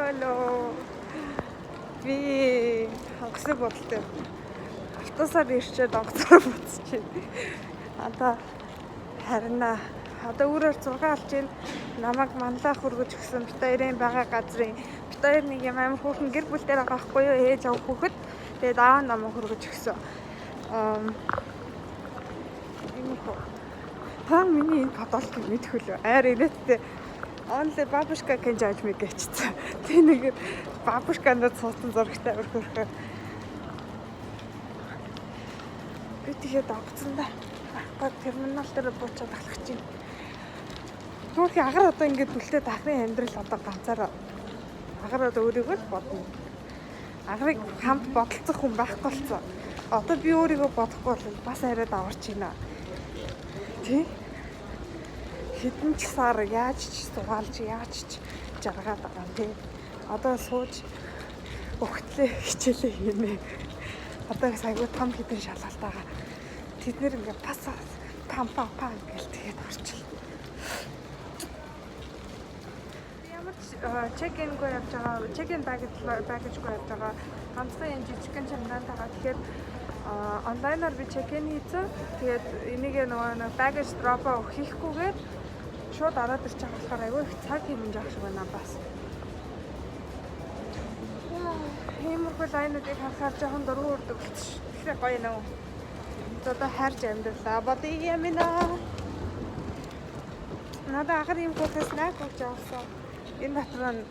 Hello. Би онгоцны бодолтой. Автобусаар ирчээд онгоцоор буцчих. Одоо харин одоо өөрөөр 6 алж гин намайг манлаа хөргөж өгсөн бит хоёрын байгаа газрын бит хоёр нэг юм амар хөөрхөн гэр бүл дээр байгаа байхгүй юу, ээж авах хүүхэд. Тэгээд аав намайг хөргөж өгсөн. Иймэрхүү. Та миний энэ подолкийг мэдэх үлээ. Айр инээдтэй. Only бабушка can judge me гэчихсэн. Тэг нэг бабушканд суусан зурагтай өөр хөөрхөн. Би тэгээд онгоцондоо авахгүй терминал дээр буучаад алхах чинь. Түүхий агар одоо ингээд бүлтээд ахрын амьдрал одоо ганцаараа агар одоо өөрийгөө л бодно. Агрыг хамт бодолцох хүн байхгүй болсон. Одоо би өөрийгөө бодохгүй бол бас арай даварч байна. Тий? Хэдэн ч сар яаж ч сугаалж яаж ч жаргаад байгаа юм тий. Одоо сууж өгтлээ хичээлээ хийнэ. Одоо айгүй том хэдэн шалгалтайгаа. Тэд нэр ингээд пас пам пам пам гэл тэгээд орчихлоо. Ямар ч check-in-гүй явж байгаа, check-in baggage-гүй явж байгаа. Ганцхан энэ жижигхэн чемодаантайгаа. Тэгэхээр онлайнаар би check-in хийсэн. Тэгээд энийг нөгөө baggage drop-аа хийхгүйгээр шууд ороод ирчих болохоор айгүй их цаг хэмнэж авах шиг байна бас. Иймэрхүү лайнуудыг харахаар жоохон дургу үрдэг болчих. Тэгэхээр гоё нөө. За одоо хайрж амьдралаа. Бодъё юм аа. Надад агар ийм хөөрхөн snack болж авсан. Энэ дотор нь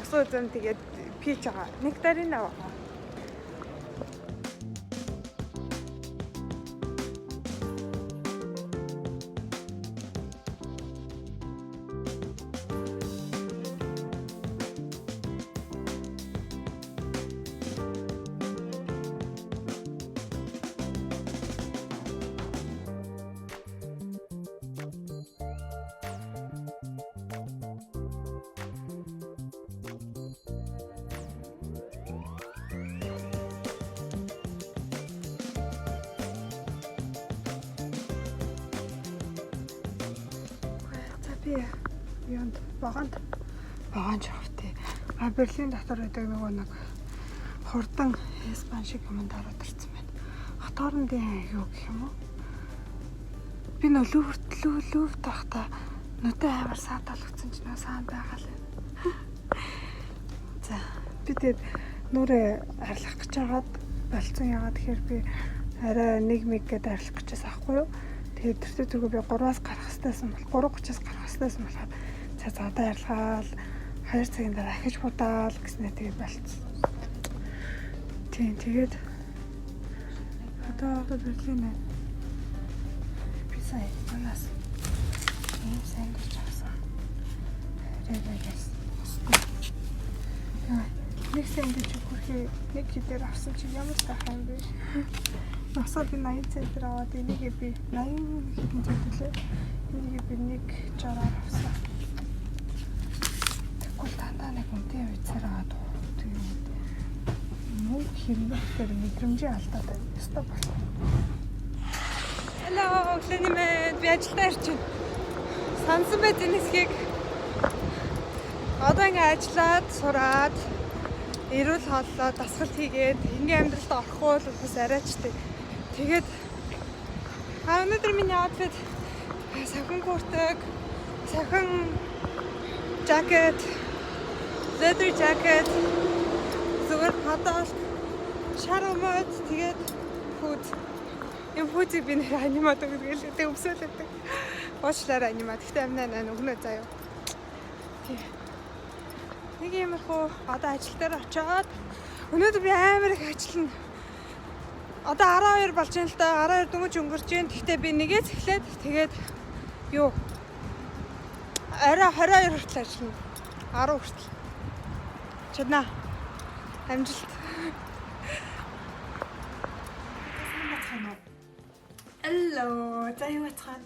усан үзэм тэгээд peach байгаа. Нектарин аваа. За би юунд вагонд вагон чавтай. А Берлин дотор байдаг нөгөө нэг хурдан S-Bahn шиг юмд ороод ирсэн байна. Хот хоорондын юу гэх юм уу? Би нөө Луврт Луврт байхдаа нүдэ амар саад болгоцсон ч нөө саанд байгаа л байна. За би тэгээд нүрээ арилгах гэж хагаад болцсон. Яагаад тэгэхээр би арай нэг мэг гээд арилгах гэжээс аахгүй юу? Тэгээд тэртээ тэргүй би 3-аас гарах хэвтэйсэн бол 3:30-аас гарах хэвтэйсэн болохоор за одоо арилгаал 2 цагийн дараа ахиж будаал гэснээр тэгээд болцсон. Тийм тэгээд одоо Берлин байна. Би сая манаас ийм сандвич авсан. Ревэгээс. Яа, нэг сандвич хүрхээ нэг хэдээр авсан чи ямар сайхан юм бэ? Насаа би 80 центр аваад энийг би 80 хэдэн цент лээ. Энийг би 1.60-аар авсан. Тэгвэл дандаа нэг үнэтэй үцээр аваад тэгээд мөнгө хэрнэхээр мэдрэмжийн алдаад байна. Ёстой болох. Hello, өглөөний мэнд. Би ажилдаа ирж байна. Сансан байт энэ хэсгийг. Одоо ингээ ажиллаад, сураад, эрүүл хооллоо, дасгал хийгээд, ингийн амьдралд орохгүй бол бас арайчтай. Тэгээд өнөөдөр миний outfit савхан куртаг, савхан жакет, leather jacket, зүгээр подолк, шар өмөд, тэгээд пүүз. Энэ пүүзийг би нэр анимад өгдөг л гэдэг өвсөөлөдөг. Уучлаарай анима. Гэхдээ амнаа наа өгнө заяа. Тийм. Нэг иймэрхүү одоо ажил дээр очиод өнөөдөр би амар их ажиллана. Одоо 12 болж байна л да. 12 дөнгөж өнгөрч байна. Гэхдээ би нэгээс эхлээд тэгээд юу орой 22 хүртэл ажиллана. 10 хүртэл. Чаднаа. Амжилт. Hello. За юу бацгаана.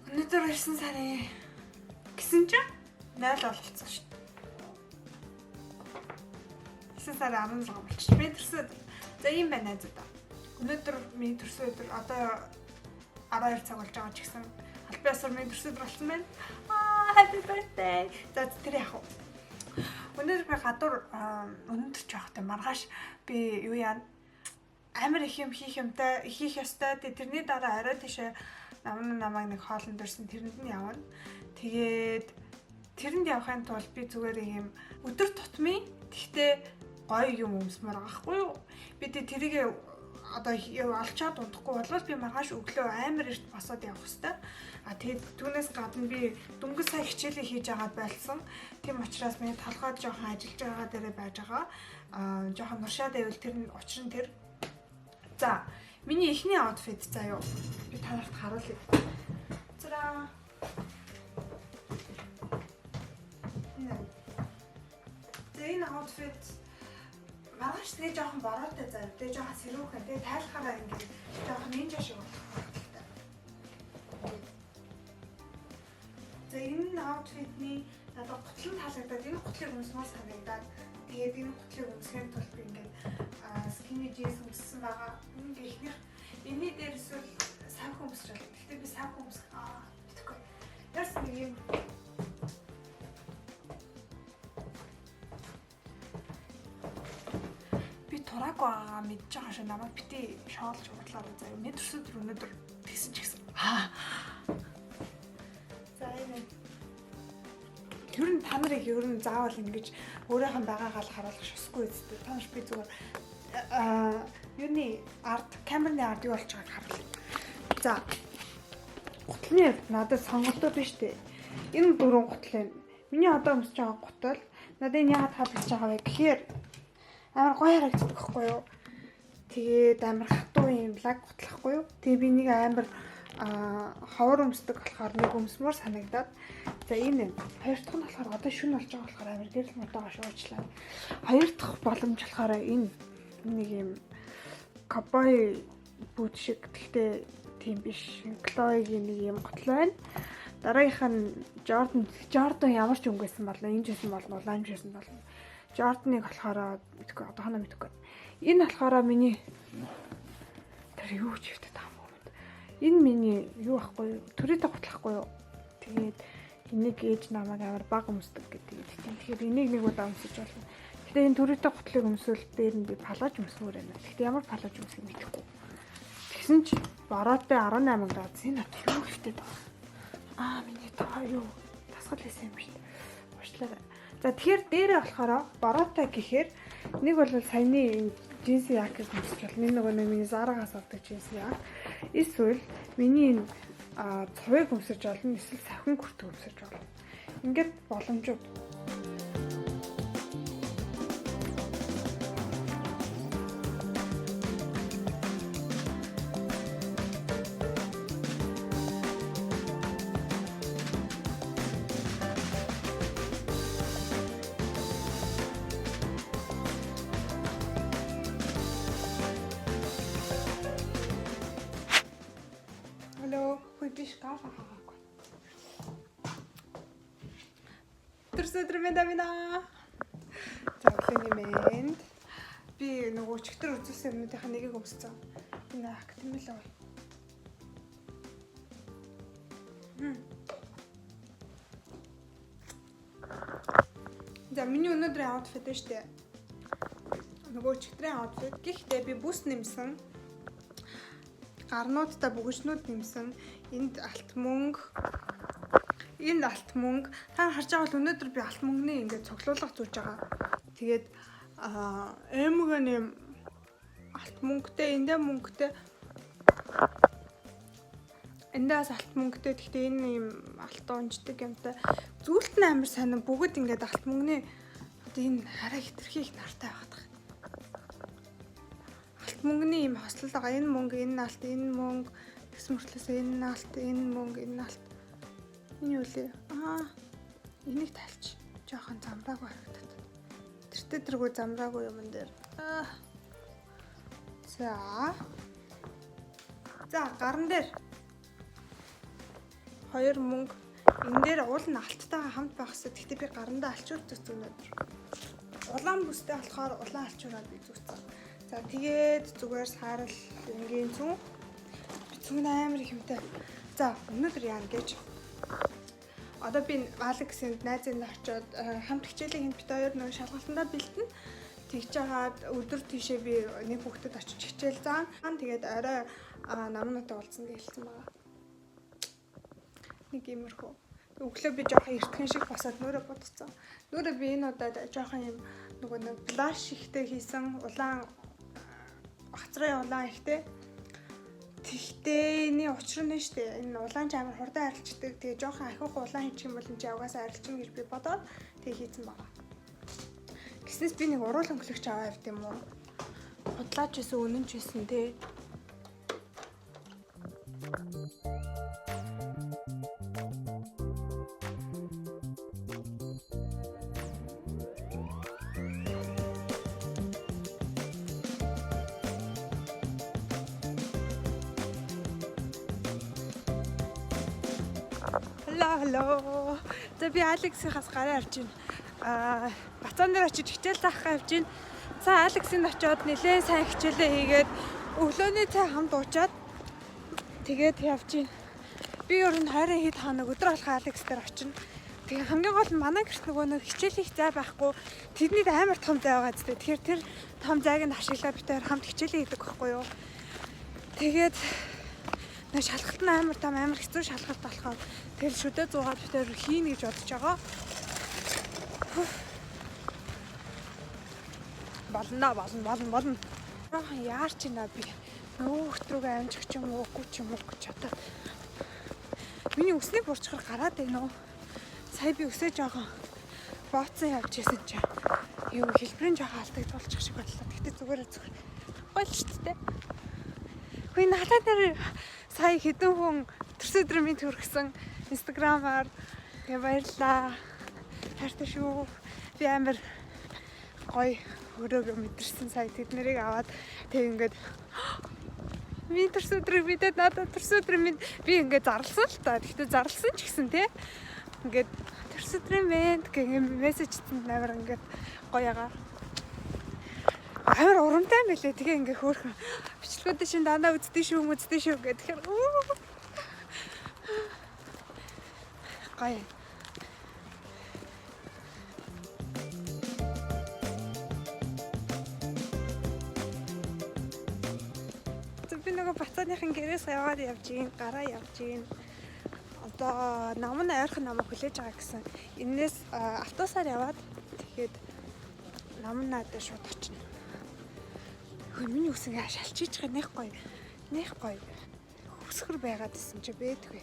Өнөөдөр 9 сарын гэсэн чинь 0 болцсон шүү дээ. 9 сарын 16 болчих. Би төрсөн өдөр. За ийм байна найзуудаа. Өнөөдөр миний төрсөн өдөр одоо 12 цаг болж байгаа ч гэсэн албан ёсоор миний төрсөн өдөр болсон байна. Аа, happy birthday. За тэр яах вэ? Өнөөдөр би гадуур өнөөдөр ч явахтай маргааш би юу яана? Амар их юм хийх юмтай, хийх ёстой. Тэгээ тэрний дараа орой тийшээ нам намайг нэг хоолнд өрсөн, тэрэнд нь явна. Тэгээд тэрэнд явахын тулд би зүгээр юм өдөр тутмын тэгтээ гоё юм өмсмөр байгаа хгүй юу? Би тэрийг одоо олчоод унтахгүй болвол би маргааш өглөө амар эрт босоод явах хэвээр. А тэгээд түүнээс гадна би дөнгөж сая хичээлээ хийж агаад байлсан. Тийм учраас миний толгойд жоохон ажиллаж байгаа дээрээ байж байгаа. А жоохон нуршаад байвал тэр нь учир нь тэр. За, миний эхний outfit заа юу. Би та нарт харуулъя. Зара. За, энэ outfit маргааш тэгээ жоохон бороотой заа. Тэгээ жоохон сэрүүхэн. Тэгээ тайлахаараа ингээд жоохон нинжа шиг болох магадaltaй. За, энэ outfit-ний надад гутал нь таалагдаад, энэ гутлыг өмсмөр санагдаад, тэгээд энэ гутлыг өмсөхийн тулд би ингээд skinny jeans өмссөн байгаа. Ингээ эхнийх энэний дээр эсвэл савхан өмсөж байна. Гэхдээ би савхан өмсөх мэдэхгүй. Ярс нэг юм би тураагүй байгаа мэдж байгаа шиг намайг бити шоолж уурлаарай заяа. Миний төрсөдөр өнөөдөр тэгсэн ч гэсэн. За, энэ ер нь та нарыг ер нь заавал ингэж өөрийнх нь байгаагаа л харуулах шусгүй үстэй. Та нар би зүгээр юуны ард, камерны ард юу болж байгааг харуулъя. За, гутлын хувьд надад сонголтууд биш үү? Энэ дөрвөн гутал байна. Миний одоо өмсөж байгаа гутал надад энэ яагаад таалагдж байгаа вэ гэхээр амар гоё харагддаг байхгүй юу? Тэгээд амар хатуу юм лаг гутлахгүй юу? Тэгээ би нэг амар ховор өмсдөг болохоор нэг өмсмөр санагдаад. За, энэ хоёр дахь нь болохоор одоо шүн болж байгаа болохоор амар гэрэл модоогоо шуучлаа. Хоёр дахь боломж болохоор энэ нэг юм cowboy boot шиг, гэхдээ тийм биш. Chloe-гийн нэг юм гутал байна. Дараагийнх нь Jordan. Jordan ямар ч өнгөсөн болно. Энэ ч байсан болно, улаан ч байсан болно. Jordan-ыг болохоор мэдэхгүй, одоохоноо мэдэхгүй. Энэ болохоор миний тэр юу ч хэвтэй таам юм. Энэ миний юу ахгүй юу? Төрөөтэй гутлахгүй юу? Тэгээд энийг ээж намайг амар баг өмсдөг гэдэг. Тэгэхээр энийг нэг удаа өмсөж болно. Гэтэ энэ төрөөтэй гутлыг өмсвөл дээр нь би палаж өмсмөр байна. Гэхдээ ямар палаж өмсөхийг мэдэхгүй. Тэгсэн ч бороотой 18 градус, энэ над юу хэвтэй байгаа. Миний тоо юу тасгал хийсэн юм шүү дээ. Уучлаарай. За, тэгэхээр дээрээ болохоор бороотой гэхээр нэг бол саяны энэ джинсэн якет өмсөж болно. Энэ нөгөө нэг миний Zara-гаас авдаг джинсэн як. Эсвэл миний энэ цувыг өмсөж болно. Эсвэл савхин күртэг өмсөж болно. Ингээд боломжууд. Алло, хүй биш гал хаагаагүй. Төрсөдөр мэндамина. За, өглөөний мэнд. Би нөгөө өчигдөр үзүүлсэн юмнуудынхаа нэгийг өмссөн. Энэ Actimel. За, миний өнөөдрийн outfit нь шүү дээ. Нөгөө өчигдрийн outfit. Гэхдээ би бүс нэмсэн. Гарнуудтай бөгжнүүд нэмсэн. Энд алт мөнгө. Энд алт мөнгө. Та харж байгаа бол өнөөдөр би алт мөнгөний ингээд цуглуулга зүүж байгаа. Тэгээд эмгэний алт мөнгөтэй, эндээ мөнгөтэй. Эндээс алт мөнгөтэй. Гэхдээ энэ юм алт унждаг юмтай. Зүйлт нь амар сонин, бүгд ингээд алт мөнгөний одоо энэ хараа хитрхи их нартай байгаад байгаа. Алт мөнгөний юм хослол байгаа. Энэ мөнгө, энэ алт, энэ мөнгө гэсэн мөртлөөс энэ алт, энэ мөнгө, энэ алт. Энэ юу лээ? Энийг тайлч. Жохон замраагүй харагдаад. Тэртээ тэргүй замраагүй юм дээр. За. За, гаран дээр хоёр мөнгө. Энэ дээр уул нь алттайгаа хамт байх хэрэгтэй. Гэхдээ би гарандаа алчуур зүтсэн өнөөдөр. Улаан бүстэй болохоор улаан алчуураа би зүтсэн. За, тэгээд зүгээр саарал энгийн цүн. Би цүн амар их юмтай. За, өнөөдөр яана гэж. Одоо би Алексын найзын очиод хамт хичээлээ хийн, бид хоёр нөө шалгалтандаа бэлтэнэ. Тэгж жагаад өдөр тийшээ би нэг хүүхдэд очиж хичээл заана. Тэгээд орой намнаатай уулзсан гэж хэлсэн байгаа. Нэг иймэрхүү. Өглөө би жоохон эртхэн шиг босоод нүрэ будцсан. Нүрэ би энэ удаад жоохон юм нөгөө нэг blush ихтэй хийсэн, улаан хацрын улаан ихтэй. Тэгтээ энэ учир нь шүү дээ. Энэ улаан ч амар хурдан арилждаг. Тэгээ жоохон ахиух улаан хийчих юм бол энэ чи угаасаа арилжина гэж би бодоод тэгээ хийцэн байгаа. Гэснээс би нэг уруул өнгөлөгч аваа явд юм уу? Худлаач байсан, үнэн ч байсан те. Hello, hello. За, би Алексийнхаас гараа авч байна. Бацаан дээр очиж хичээл заах авч байна. За, Алексийн очиод нэлээд сайн хичээлээ хийгээд өглөөний цай хамт уучаад тэгээд явж байна. Би ер нь 20 хэд хоног өдөр болох Алекс дээр очино. Тэгээ хамгийн гол нь манай гэрт нөгөө нэг хичээл хийх зай байхгүй. Тэднийд амар том зай байгаа зү. Тэгэхээр тэр том зайг нь ашиглаад бид хоёр хамт хичээлээ хийдэг байхгүй юу. Тэгээд нэг шалгалт нь амар том, амар хэцүү шалгалт болохоор тэгэл шүдэ зуугаад бид хоёр хийнэ гэж бодож байгаа. Болно, болно, болно, болно. Жоохон яарч байна би. Нөгөө рүүгээ амжих ч юм уу, үгүй ч юм уу гэж бодоод. Миний үснийг бурчхаар гараад байна уу? Сая би үсээ жоохон бооцсон явж исэн чинь юу хэлбэрийн жоохон алдагдуулчих шиг боллоо. Гэхдээ зүгээр зүгээр гоё л шүү дээ. Хөөе, надад нэр сая хэдэн хүн төрсөн өдрийн мэнд хүргэсэн Instagram-аар. Тэгээ баярлалаа. Хайртай шүү. Би амар гоё өрөөгөө мэдэрсэн сая тэд нарыг аваад тэг ингээд миний төрсөн өдрийг мэдээд надад төрсөн өдрийн мэнд би ингээд зарласан л та. Гэхдээ зарласан ч гэсэн те ингээд төрсөн өдрийн мэнд гэх юм мессежтэнд амар ингээд гоё ягаа. Амар урамтай юм байлээ. Тэгээ ингээ хөөрхөн бичлэгүүдээ шин дандаа үздэг шүү, үздэг шүү гэхээр гоё. Би нөгөө бацааныхан гэрээс яваад явж гин, гараа явж гин. Одоо нам нь ойрхон намайг хүлээж байгаа гэсэн. Энээс автобусаар яваад тэгээд нам надад шууд очино. Хөө, миний үс ингээ шалчиж байгаа нэх гоё. Нэх гоё. Хөсгөр байгаад исэн чи бэдгүй.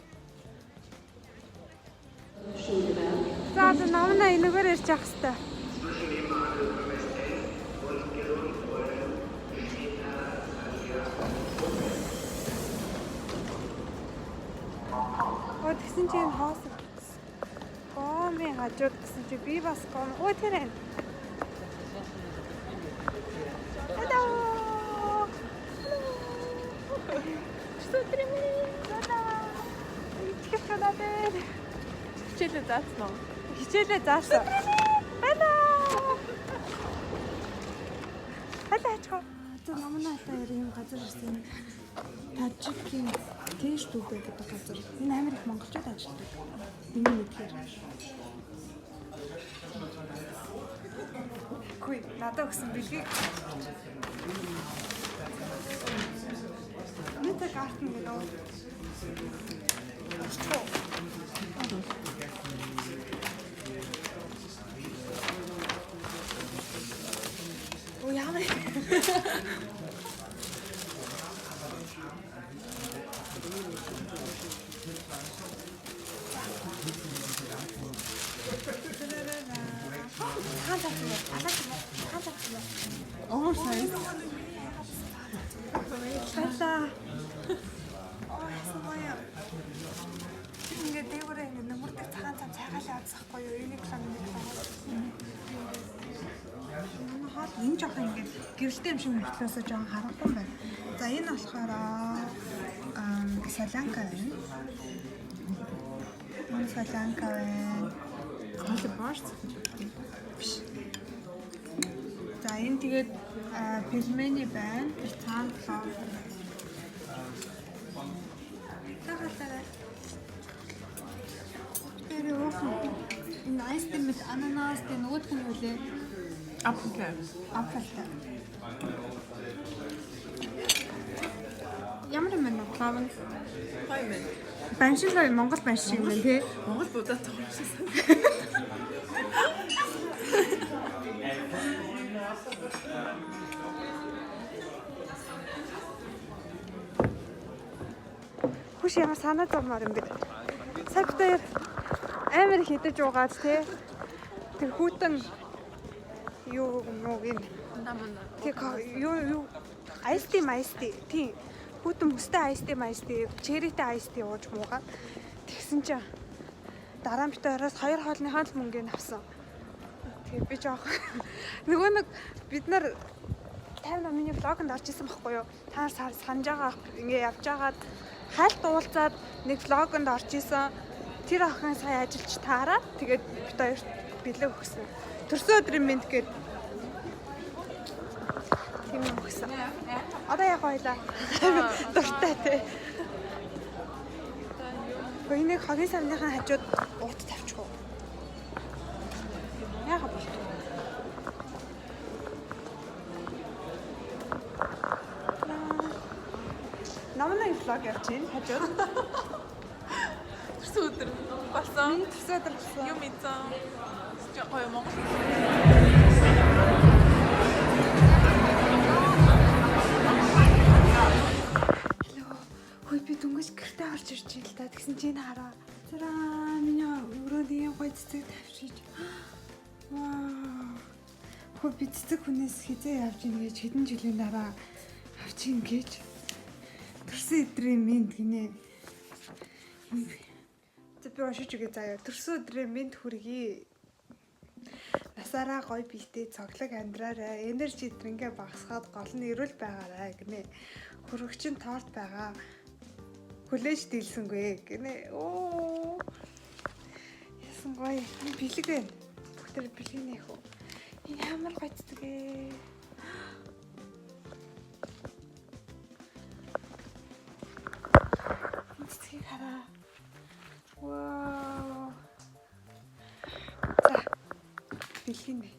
За, одоо нам на энэгээр ирж явах хэвээр. Оо, тэгсэн чи энэ хоосон. Гомын хажууд гэсэн чи би бас гом. Оо, тэр энэ. Hello. Өдрийн мэнд. Итгэх надад. Хичээлээ заасан уу? Хичээлээ заасан. Баярлалаа. Баярлалаа ачгаа. За, намнаа та юм газар ирсэн. Тажикийн Teestube гэдэг газар. Энэ амар их монголчууд ажилладаг. Миний мэдхээр. Хүй, надад өгсөн бэлгийг. Мэдээ гартен гэнэ үү? Очихоо. Оо, ямар Хаан цавсан уу? Алаа юм уу? Хаан цавсан уу? Oversize. Баярлалаа. Оо, яасан гоё. Ингээд дээгүүрээ ингээд нөмөрдөг цагаан цам цайгаал явуулсахгүй юу? Uniqlo нэг байгуулсан. Энэ хоол энэ жоохон ингээд гэрэлтэй юм шиг мөртлөөсөө жоохон харагдсан байна. За, энэ болохоор солянка байна. Энэ солянка байна. Хоол борц. Биш. За, энэ тэгээд пельмени байна. Тэр цаана плов. Тагалаарай. Нэрээ уухан. Энэ ice tea мэд ананас тэ нөгөөх нь юу лээ? Apple. Apple тай. Ямар юм бэ лавн? Гоё юм. Баншил Монгол баншил юм байна тий. Монгол будаа тоглосон. Хүш ямар санаа зовмоор юм бэ? Сая бид хоёр амар их идэж уугаад тий. Тэр хүүтэн юу мууг юм. Тэг юу юу ice tea ice tea тий. Хүүтэн мөстэй ice tea ice tea, cherry тэй ice tea ууж муугаад тэгсэн чинь дараа нь бид хоёроос хоёр хоолныхоо л мөнгийг авсан. Тэгээ би жоох нөгөө нэг бид нар 50 номын vlog онд орж исэн байхгүй юу? Та нар санаж байгаа ингээ явж байгаад хайлт уулзаад нэг vlog онд орж исэн. Тэр охин сая ажиллаж таарад тэгээд бид хоёрт бэлэг өгсөн. Төрсөн өдрийн мэнд гээд тийм юм өгсөн. Одоо яг хоёлаа. Дуртай те. Энийг хогийн савныхаа хажууд уут тавьчих уу? Яага болт. Намны vlog явж байна хажууд. Төрсөн өдөр болсон. Миний төрсөн өдөр болсон. Юм идсэн. Гоё Монгол. Хөөе би дөнгөж гэртээ орж ирж байна л да. Тэгсэн чинь энэ хараа. Зараа миний өрөөнд ийм гоё цэцэг тавьчих. Вау. Хөөе би цэцэг хүнээс хизээ явж ийн гэж хэдэн жилийн дараа авч ийн гэж. Төрсөн өдрийн мэнд гинэ. За би уншиж өгье заяа. Төрсөн өдрийн мэнд хүргэе. Насаараа гоё биетэй цоглог амьдраарай. Энержи идрэнгээ багасгаад гол нь эрүүл байгаарай гинэ. Хөрөгчин торт байгаа. Хүлээж дийлсэнгүй гинэ. Оо. Ясан гоё. Энэ бэлэг байна. Бүгд бэлэг нэх үү. Энэ ямар гоё цэцэг ээ. Энэ цэцгийг хараа. Вау. За. Бэлэг нэ.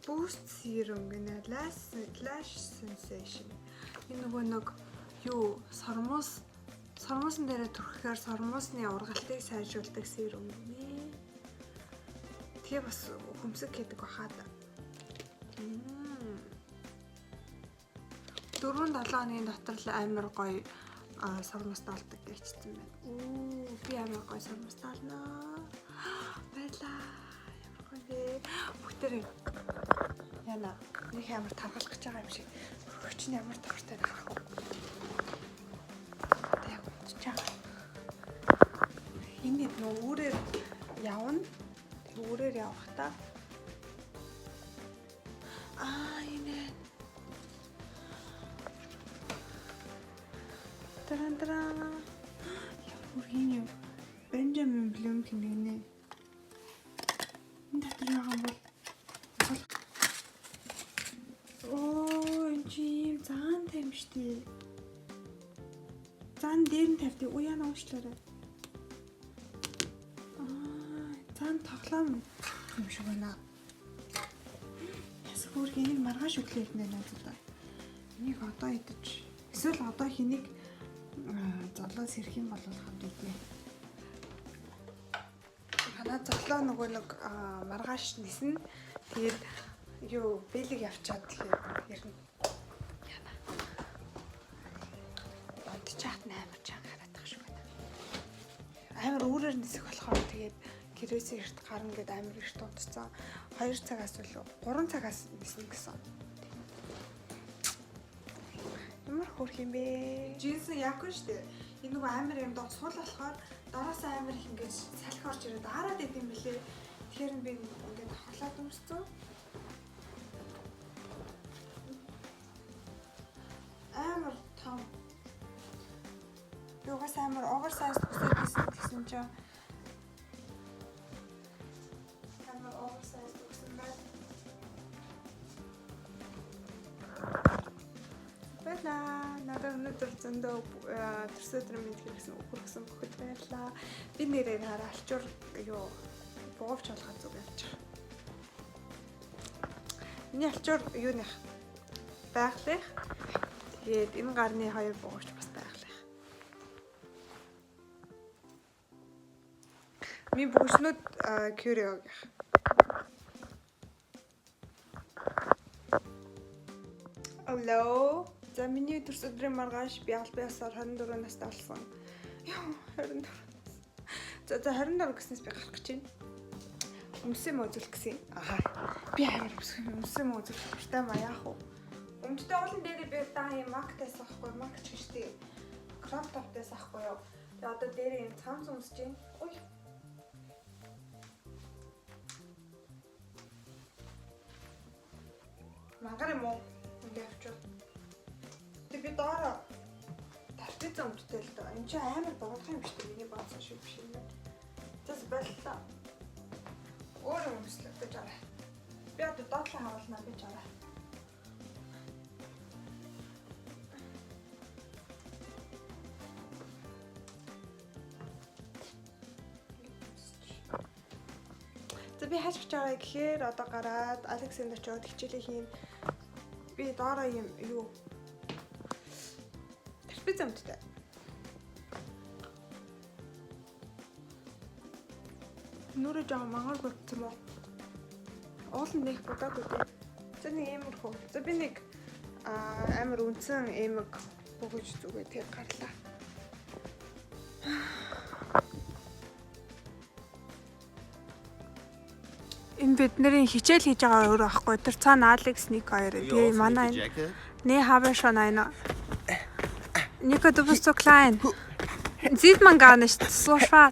Boost serum гинэ lash sensation. Энэ нөгөө нэг юу сормуус сормуусан дээрээ түрхэхээр сормуусны ургалтыг сайжруулдаг serum гинэ. Тэгээ бас хөмсөг гэдэг бахаа да. 4-7 хоногийн дотор л амар гоё сормуус даалдаг гэжсэн байна. Үу би амар гоё сормуус даалнаа. Баярлаа. Ямар гоё вэ? Бүгдээрээ яна нэг амар таргалах гэж байгаа юм шиг. Хөрч нь ямар тавартай харах уу? Одоо яг унтж байгаа. Энэ нөө үүрээр явна. Тэг үүрээр явахдаа аа энэ тарантара ямар хин юм Бенджамин Блум гинэ. Энэ дотор байгаа юм бол оо энэ чи ийм заан тавь штэ. Заан дээр нь тавьдаг. Уу яана уушлаарай. Аа заан тоглоом юм шиг байна. Яс хөөрхөн энийг маргааш өглөө идэнэ найзуудаа. Энийг одоо идэж эсвэл одоо хэнийг золоос ирэх юм бол хамт иднэ. Манай золоо нөгөө нэг маргааш ниснэ. Тэгээд юу бэлэг явчаад тэгэхээр ярина. Яна. Унтчаад амар чанга харагдах шиг байна. Амар үүрээр нисэх болохоор тэгээд гэрээсээ эрт гарна гэд амар эрт унтцсан. 2 цагаас илүү 3 цагаас ниснэ гэсэн. Ямар хөөрх юм бэ? Джинсэн яг нь штэ. Энэ нөгөө амар юм доо сул болохоор дороос амар их ингэж салхи орж ирээд аарад идэм бэлээ. Тэгэхээр би ингээд давхарлаад өмссөн. Амар том. Би угаасаа амар oversize хүсээд байсан гэсэн чинь амар oversize өгсөн байна. Баярлалаа. Надад өнөөдөр зөндөө төрсөн өдрийн мэнд хүргэсэн хүргэсэн бүхэд баярлалаа. Би нэрээр хараа алчуур юу бугуувч болгох зүг явж байгаа. Миний алчуур юу нэх байгалих. Тэгээд энэ гарны хоёр бугуувч бас байгалих. Миний бөгөөчнүүд Curio-гийнх. Hello. За, миний төрс өдрийн маргааш би аль биесээр 24 настай болсон. Яа, 24 нас. За, 24 гэснээс би гарах гэж байна. Өмсөн юм үзүүлэх гэсэн. Аа. Би амар өмсөх юм. Өмсөн юм үзүүлэх дуртай маа, яах вэ? Өмчтэй уулын дээрээ би даа юм мактайс ахгүй, мак ч гэжтэй. Crop top-тайс ахгүй юу. Тэгээ одоо дээрээ юм цамц өмсөж байна. Ой. Мангар юм уу? Ингээ авчвал. Тэг би доороо трапеза өмдтэй л доо. Энд чинь амар богино юм шүү дээ. Миний бодсон шиг биш юм байна. Тэс боллоо. Өөр юм өмслөө гэж арай. Би одоо доотлоо харуулна гэж арай. За, би хааж гэж байгаа гэхээр одоо гараад Алексэнд очиод хичээлээ хийн. Би доороо юм юу трапеза өмдтэй. Нүрэ жоо мангар бодсон уу? Уул нь нэг бодоогүй дээ. За, нэг иймэрхүү. За, би нэг амар үндсэн эмэг бөгөөж зүгээ тэг гарлаа. Энэ бидний хичээл хийж байгаа өөр аахгүй. Тэр цаана Алекс, Ник хоёр. Тэгээ манай jacket? Nee, habe schon eine. Nico, du bist so klein. Sieht man gar nicht. So schwarz.